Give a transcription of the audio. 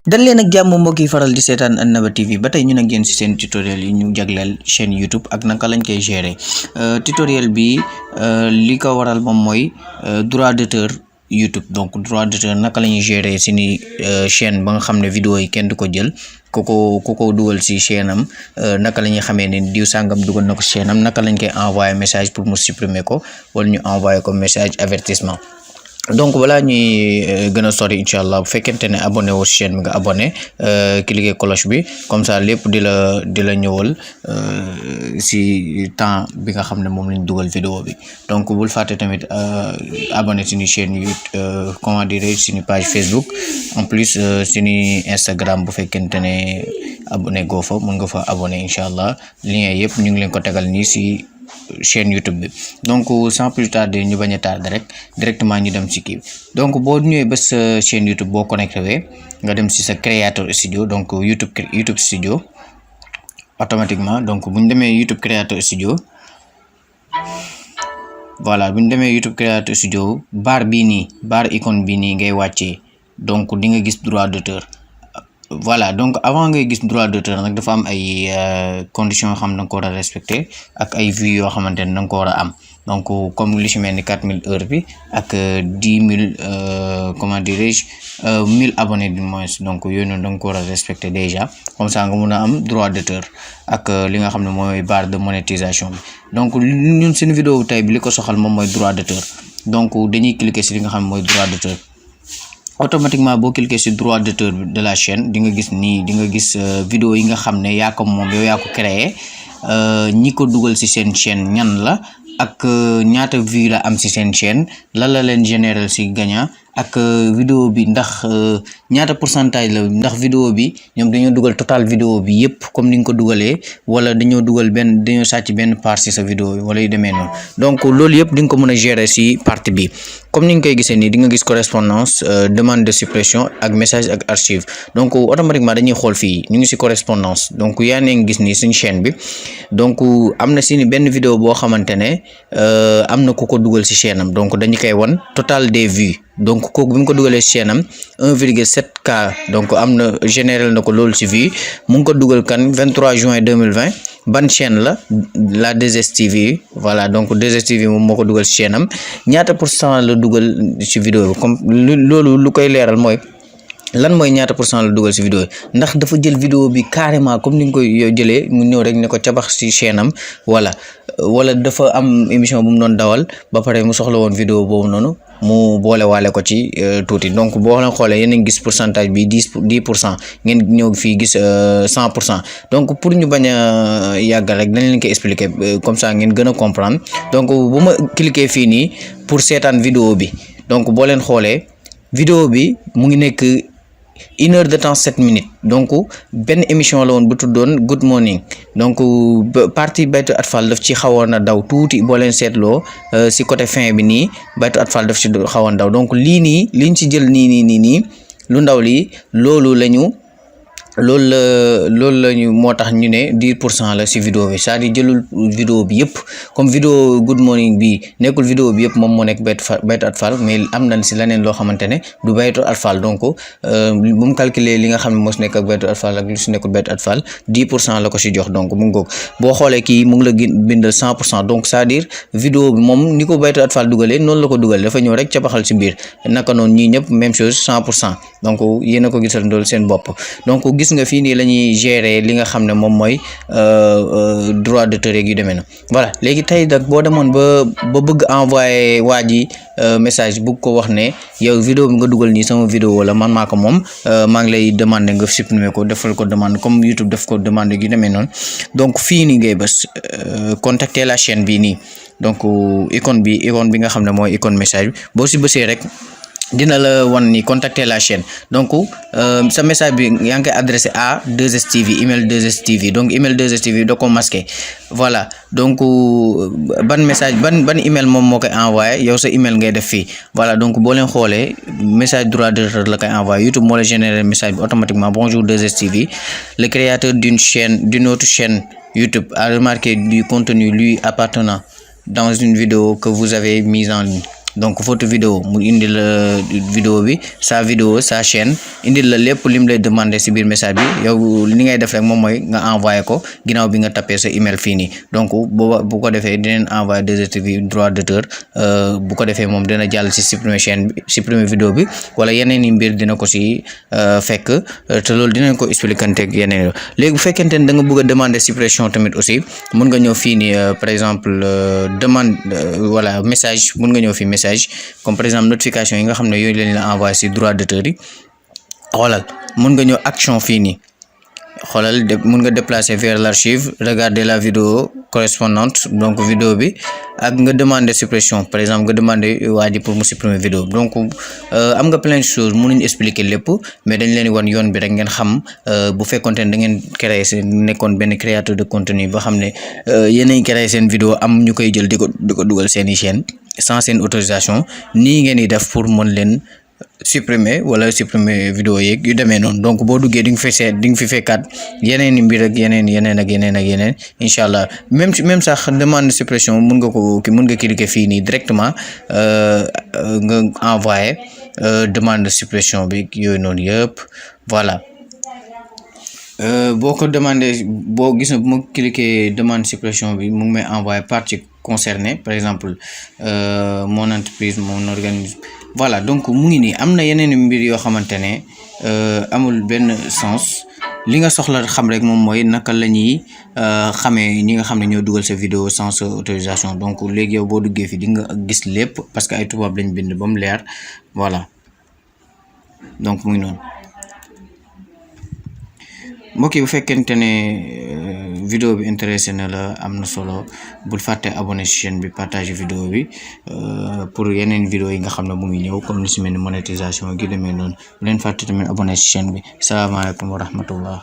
dal leen ak jàmm mbokk yi faral di seetaan Annaba TV ba tey ñu nag yéen ci seen tutoriel yi ñu jagleel chaîne YouTube ak naka lañ koy gérer tutoriel bi li ko waral moom mooy droit d'auteur YouTube. Donc droit d'auteur naka la ñuy gérer seeni chaîne ba nga xam ne vidéo yi kenn du ko jël ku ko dugal ci chaîne am naka la ñuy xamee ne diw sàngam dugal na ko chaîne am, naka lañ koy envoyer message pour mu supprimer ko wala ñu envoyer ko message avertissement. Donc voilà, ñuy gën a sori incha allah bu fekkente ne abonné wu chaîne bi nga abonné cliquer cloche bi comme ça lépp di la ñëwal si temps bi nga xam ne moom lañ dugal vidéo bi. Donc bul fàtte tamit abonné suñu chaîne YouTube comment dire suñu page Facebook, en plus suñu Instagram bu fekkente ne abonné goo fa mun nga fa abonné incha allah. Lien yëpp ñu ngi leen ko tegal nii si chaîne YouTube bi. Donc sans plus tarder ñu bañ a tardé rek directement ñu dem ci kii. Donc boo ñëwee ba sa chaîne YouTube boo connecté wee nga dem ci sa créateur studio, donc YouTube studio automatiquement. Donc bu ñu demee YouTube créateur studio, voilà bu ñu demee YouTube créateur studio barre bii nii, barre icône bii nii ngay wàccee, donc di nga gis droit d'auteur. Voilà, donc avant ngay gis droit d'auteur nag dafa am ay conditions yoo xam ne da nga ko war a respecter ak ay vues yoo xamante ne da nga ko war a am. Donc comme li ci mel ni 4000 heures bi ak 10 000 comment dirais-je 1000 abonnés du moins. Donc yooyu noonu da nga ko war a respecter déjà, comme ça nga mun a am droit d'auteur ak li nga xam ne mooy barre de monétisation bi. Donc ñun seen vidéo tey bi li ko soxal moom mooy droit d'auteur. Donc dañuy cliquer ci li nga xam ne mooy droit d'auteur. Automatiquement boo cliquer sur droit d'auteur de la chaîne di nga gis nii, di nga gis vidéo yi nga xam ne yaa ko moom yow yaa ko créé, ñi ko dugal ci seen chaîne ñan la ak ñaata vue la am ci seen chaîne, lan la leen général ci gagnant, ak vidéo bi ndax ñaata pourcentage la, ndax vidéo bi ñoom dañoo dugal total vidéo bi yëpp comme ni nga ko dugalee wala dañoo sàcc benn part ci sa vidéo bi wala yu demee noonu. Donc loolu yëpp di nga ko mën a gérer ci partie bi. Comme ni nga koy gisee nii di nga gis correspondance, demande de suppression ak message ak archive. Donc automatiquement dañuy xool fii ñu ngi ci correspondance. Donc yaa ngi gis nii suñu chaîne bi, donc am na ci benn vidéo boo xamante ne am na ku ko dugal ci chaîne am, donc dañu koy won total des vues. Donc kooku bi mu ko dugalee chaîne am 1,7K, donc am na général na ko loolu ci vue. mu ngi ko dugal kan 23 juin 2020. ban chaîne la 2STV. Voilà, donc 2STV moom moo ko dugal ci chaîne am. ñaata % la dugal ci vidéo bi, comme loolu lu koy leeral mooy lan mooy ñaata % la dugal ci vidéo yi, ndax dafa jël vidéo bi carrément comme ni nga koy jëlee mu ñëw rek ne ko cabax ci chaîne am, wala dafa am émission bu mu doon dawal ba pare mu soxla woon vidéo boobu noonu mu boole waale ko ci tuuti. Donc boo leen xoolee yéen a ngi gis pourcentage bi 10%, ngeen ñëw fii gis 100%. donc pour ñu bañ a yàggal rek dañ leen koy expliquer comme ça ngeen gën a comprendre. Donc bu ma cliquer fii nii pour seetaan vidéo bi, donc boo leen xoolee vidéo bi mu ngi nekk 1 heure de temps 7 minutes. donc benn émission la woon bu tuddoon Good Morning. donc partie Baytu Atfal daf ci xawoon a daw tuuti boo leen seetloo si côté fin bi nii Baytu Atfal daf ci xawoon daw. donc lii nii liñ ci jël nii lu ndaw lii loolu lañu moo tax ñu ne 10% la ci vidéo bi, c'est-à-dire jëlul vidéo bi yëpp. comme vidéo Good Morning bi nekkul vidéo bi yëpp moom moo nekk Baytu Atfal, mais am nañ ci leneen loo xamante ne du Baytu Atfal. donc bu mu calculer li nga xam ne moo ci nekk ak Baytu Atfal ak lu ci nekkul Baytu Atfal 10% la ko ci jox. donc mu ngoog boo xoolee kii mu ngi la bindal 100%. donc c'est-à-dire vidéo bi moom ni ko Baytu Atfal dugalee noonu la ko dugalee, dafa ñëw rek ca baxal ci biir. naka noonu ñii ñëpp même chose 100%. donc yéen a ko gisal ndool seen bopp. donc gis nga fii nii la ñuy gérer li nga xam ne moom mooy droit d'auteur yu demee na. voilà, léegi tey nag boo demoon ba bëgg envoyer waa ji message bëgg ko wax ne yow vidéo bi nga dugal nii sama vidéo la, man maa ko moom, maa ngi lay demander nga supprimer ko, defal ko demande comme YouTube def ko demande yu demee noonu. donc fii nii ngay bës contacter la chaîne bii nii. donc icône bi nga xam ne mooy icône message bi boo si bësee rek dina la wan ni contacter la chaîne. donc sa message bi yaa ngi koy adressé à 2STV, email 2STV. donc email 2STV da ko masqué. voilà, donc ban message ban email moom moo koy envoyé, yow sa email ngay def fii. voilà, donc boo leen xoolee message droit d'auteur la koy envoyé. YouTube moo la générer message bi automatiquement. bonjour 2STV, le créateur d'une autre chaîne YouTube a remarqué du contenu lui appartenant dans une vidéo que vous avez mise en ligne. donc photo vidéo mu indi la vidéo bi sa vidéo sa chaîne indi la lépp lim lay demander ci biir message bi yow li ngay def rek moom mooy nga envoyé ko ginnaaw bi nga tapé sa email fii nii donc bu ko defee dinañ envoyé 2STV droit d'auteur bu ko defee moom dina jàll ci supprimer chaîne bi supprimer vidéo bi wala yeneen i mbir dina ko ci fekk te loolu dinañ ko expliquer ak yeneen léegi bu fekkente ne da nga bëgg a demander suppression tamit aussi mën nga ñëw fii nii par exemple demande voilà message mën nga ñëw fii message comme par exemple notification yi nga xam ne yooyu leen la envoyé ci droit d'auteur yi xoolal mën nga ñëw action fii nii xoolal mën nga déplacer vers l'archive regarder la vidéo correspondante donc vidéo bi ak nga demander suppression par exemple nga demander waa ji pour mu supprimer vidéo donc am nga plein de choses mënuñ expliquer lépp mais dañ leen wan yoon bi rek ngeen xam bu fekkonte ne da ngeen créer seen nekkoon benn créateur de contenu ba xam ne yéenay créer seen vidéo am ñu koy jël di ko dugal seeni chaîne sans seen autorisation nii ngeen di def pour mën leen supprimer wala supprimer vidéo yeeg yu demee noonu donc boo duggee di nga fi fekkaat yeneen i mbir ak yeneen inshallah même sax demande suppression mën nga cliquer fii nii directement nga envoyer demande suppression bi yooyu noonu yëpp voilà boo ko demandé boo gis na bu ma cliquer demande suppression bi mu ngi may envoyer partie concernée par exemple mon entreprise mon organisme voilà donc mu ngi nii am na yeneen mbir yoo xamante ne amul benn sens li nga soxla xam rek moom mooy naka la ñuy xamee ñi nga xam ne ñoo dugal sa vidéo sans autorisation donc léegi yow boo duggee fi di nga gis lépp parce que ay tubaab lañ bind ba mu leer voilà donc mu ngi noonu mbokk yi bu fekkente ne vidéo bi intéressé na la am na solo bul fàtte abonné ci chaîne bi partager vidéo bi pour yeneen vidéo yi nga xam ne mu ngi ñëw comme ni si mel ni monétisation gi demee noonu bu leen fàtte tamit abonné ci chaîne bi salaamaaleykum wa rahmatullah